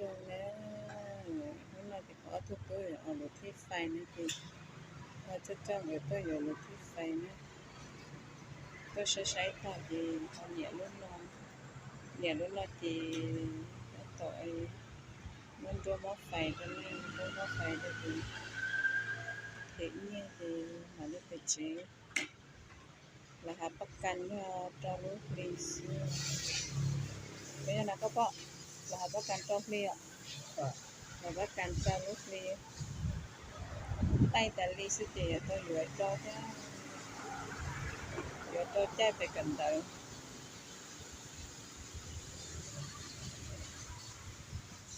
Zoo na, hnub no ces kuv ob tug tub yuav ua lus thij fais na ces ho coj coj nkawd tuaj yuav lus thij fais na. Tuaj saib saib tag ces ho niam lub no, niam lub no ces tab tom muab nruab muab fais rau, muab nruab muab fais rau ces them nyiaj ces mam li pem tsev. Lawv hais pab kas yog rau lub hli xwb. Puas yog na koj pom? Lawv hais pab kas rau hli os. Lawv pab kas rau lub hli. Taij tas li xwb ces yuav tau yuav rau thiab, yuav rau caij pem kawm ntawv.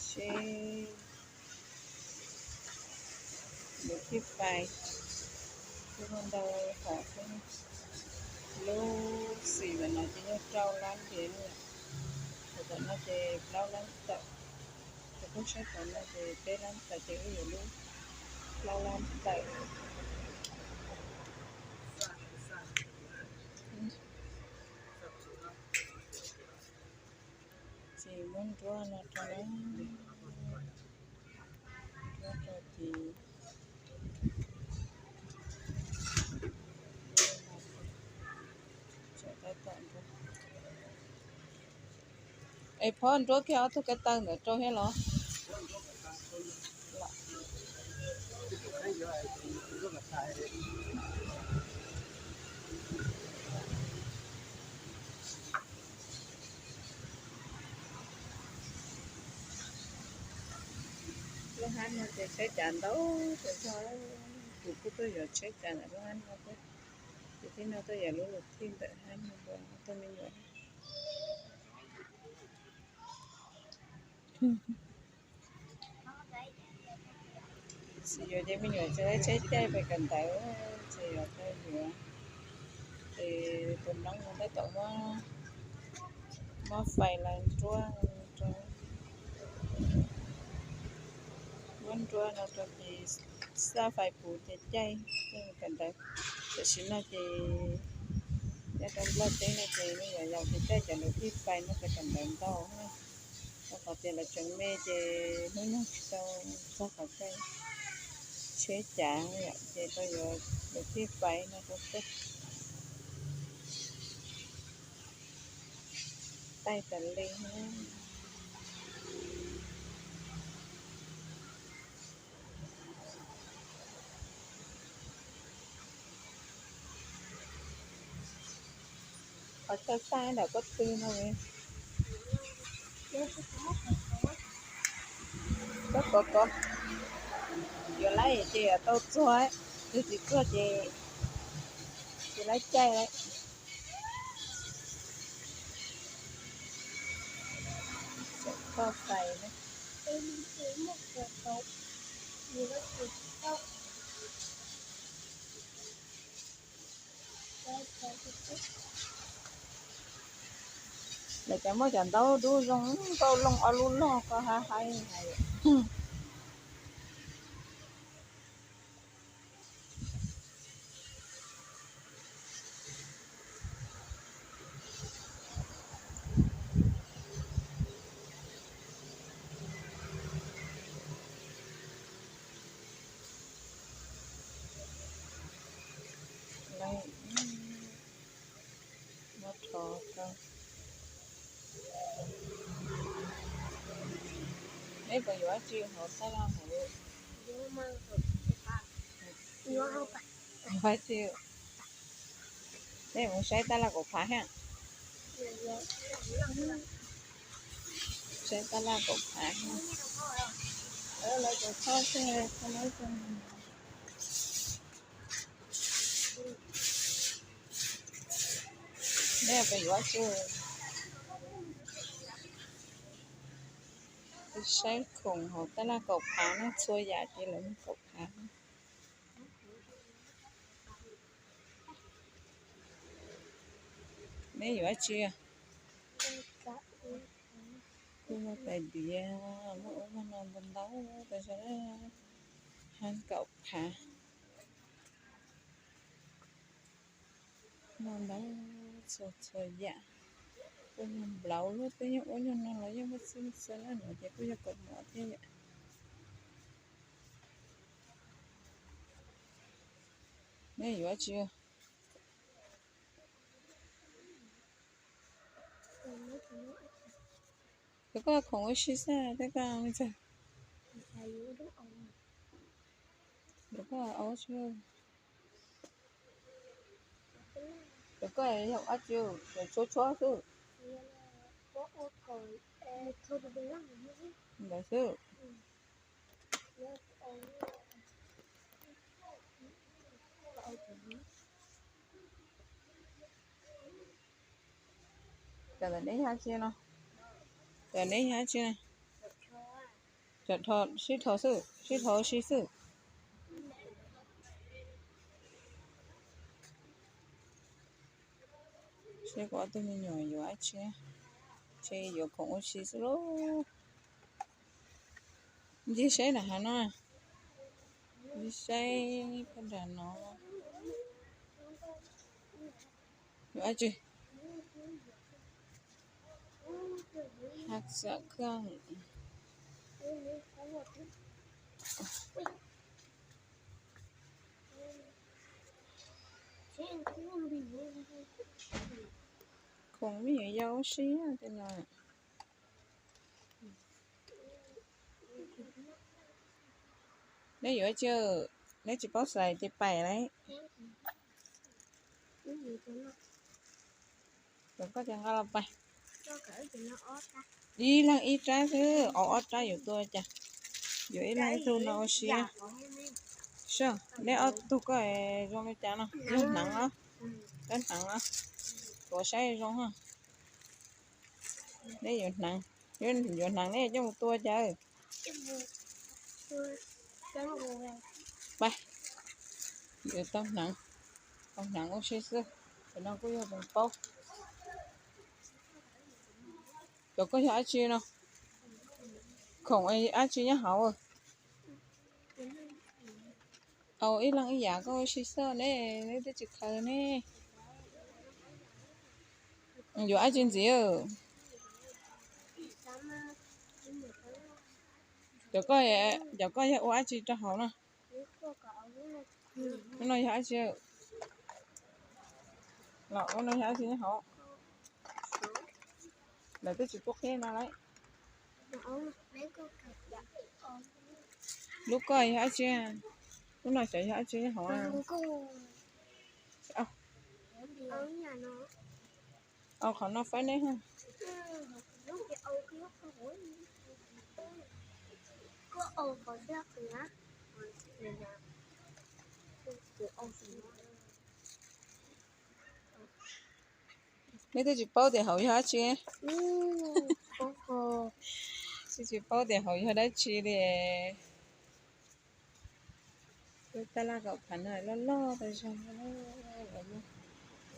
Seb, lus thij fais, kuj muaj ntau hom xwb. Lub xim ntawm no ces yog rau lab ntiav, thaum tom no ces plaub lab tawm, tus phooj saib tom no ces peb lab tawm ces wb yuav lub plaub lab tawm. Ces muab nruab no rau, nruab rau ces tso tab tom nruab. Es phob nruab kiag ob tug ko taw ntawd rau thiab los? Lub hab no ces tsheb cav ntau, kuv kuj tuaj yuav tsheb cav ntawm lub hab no thiab. Ces tib no tuaj yuav lub lus thij ntawm hab no rau me nyuam. Tsis yuav ces me nyuam tsis tau tsheb caij pem kawm ntawv, ces yuav tau yuav. Ces tus noob no tab tom muab, muab fais lawv nruab rau, muab nruab no rau ces xaj fais puv ces caij, caij pem kawm ntawv. Tam sim no ces nyob rau Nplog teb no ces me nyuam yaus ces caij cov lus thij fais no pem kawm ntawv ntau na. Rau qhov tias lawv tseem me ces hnub nyoog tsis tau txog qhov caij tsheb cav yom, ces tau yuav lus thij fais no rau xwb. Taij tas li. Qhov chaw taij ntawm pob tw no, koj kov kov, yuav laib ces yuav tau txuag, yog tsis txuag ces tsis laib caij lawm. Txawm koj fais na. Lawv cov muaj cov ntaub dub zoo nkauj loj, ob lub loj koj hab haib hais. Muab rho rau. Neb puas yuav dab tsi hauv tab laj hauv? Yuav dab tsi? Neb mus saib tab laj kaum phav thiab. Saib tab laj kaum phav thiab. Lawv tus txhob xwb, txhob lawv xwb. Neb puas yuav dab tsi? Saib khoom hauv tab laj kaum phav no, txhua yam ces lawv muag kaum phav. Neb yuav dab tsi? Kuj muaj tais diav, muaj ub muaj no ntau ntau tas zog, hab kaum phav. Muaj ntau txhua txhua yam. Kuj yog nplaum luaj, twb yog ua nyuag no los yog muaj txwj muaj txia na, no ces kuj yog kaum mom thiab yom. Neb yuav dab tsi? Cov koj khoom ua si xwb tej koj me ntxawg. Cov koj ua si, cov koj yog ua dab tsi? Tshuab tshuab xwb. Ntawd xwb. Cov neb yog dab tsi no? Cov neb yog dab tsi? Cov sib dhau xwb, sib dhau ua si xwb. Seb kuv ob tug me nyuam yuav dab tsi, ntshe yuav khoom ua si xwb lauj. Ncig saib nram hav no, ncig saib puag nram no. Yuav dab tsi? Haj txam khaj. Khoom me nyuam yaus ua si tej no. Neb yuav dab tsi? Neb tsis paub xaiv ces pais lauj. Cov koj ces nqa los pais. Ib leeg ib rab xwb, ob ob rab yuav tua cas? Yuav ib leeg ib tug no ua si. Neb ob tug koj zoo li cas no? Yog hneev los? Koj hneev los? Tuav saib zoo. Neb yuav hneev, yuav hneev neb coj mus tua cas? Pais, yuav tau hneev, tau hneev ua si xwb. Cov no kuj yog poos paub. Cov koj yog dab tsi no? Khoom dab tsi nyob hauv? Au, ib leeg ib yam, koj ua si xwb ne, neb twb tsis khaws ne. Yuav dab tsi ntxiv? Cov koj, cov koj yog ua dab tsi rau hauv no? Lub no yog dab tsi? Los lub no yog dab tsi nyob hauv? Lawv twb tsis pub qhib no lauj. Lub koj yog dab tsi? Lub no xyov yog dab tsi nyob hauv? Au, qhov no faib neb ha. Neb twb tsis paub tias hauv yog dab tsi. Twb tsis paub tias hauv yog dab tsi li. Lub tab laj kaum phav no loj loj tas zog,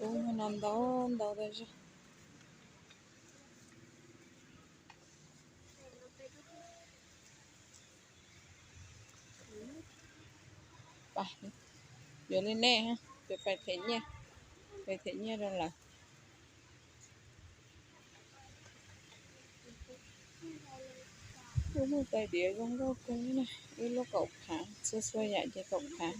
ub, no ntau ntau tas zog. Pais, yuav li nej, yuav pais them nyiaj, pais them nyiaj rau lawv. Lub muaj tais diav zoo nkauj kawg li na, ib lub kaum phav, txhua txhua yam ces kaum phav.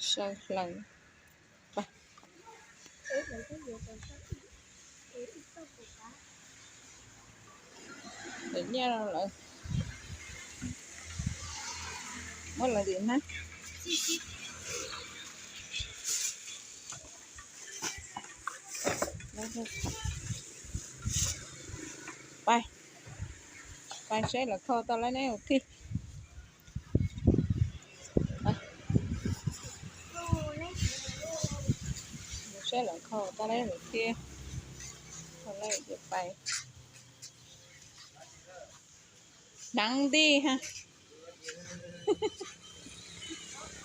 Saw hlaws. Them nyiaj rau lawv, muab lawv tim hnab. Pais, pais seb lawv kho tau lawm neb mus thij. Mus seb lawv kho tau lawm mus thij. Kho lawm ces pais. Hneev nti ha.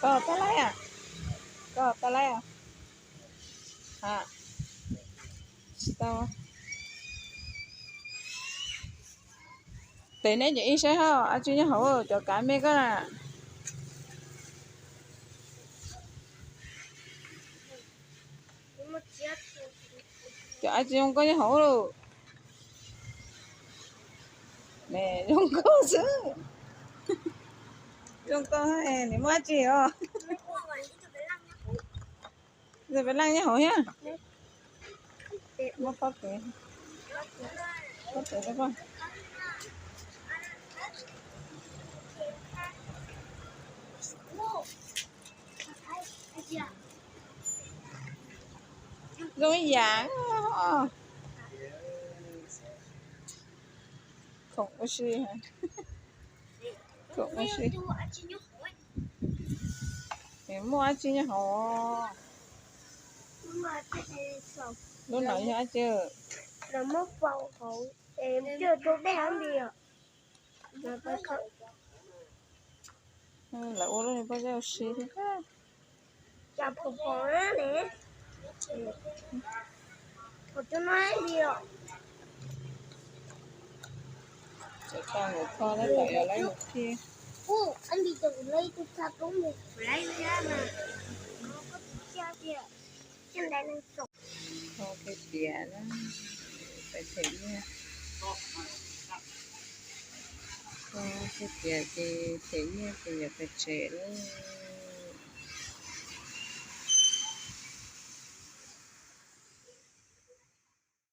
Koj tau lawm, koj tau lawm. Ha, tsis tau. Tes neb ces ib saib hauv, dab tsi nyob hauv cov kav me koj na. Cov dab tsi zoo nkauj nyob hauv lauj? Ne, zoo nkauj xwb. Zoo nkauj, nws muaj dab tsi os? Peb leej nyob hauv thiab. Muab pob tw, pob tw rau koj. Zoo ib yam. Khoom ua si, khoom ua si. Muaj dab tsi nyob hauv? Lub no yog dab tsi? Lawv ua lub niag pob zeb ua si thiab. Tseem tau mus kho tab tom yog lawv mus khi. Kho kiag tias na, pais them nyiaj. Kho kiag tias ces them nyiaj ces yuav pais tsev lawm.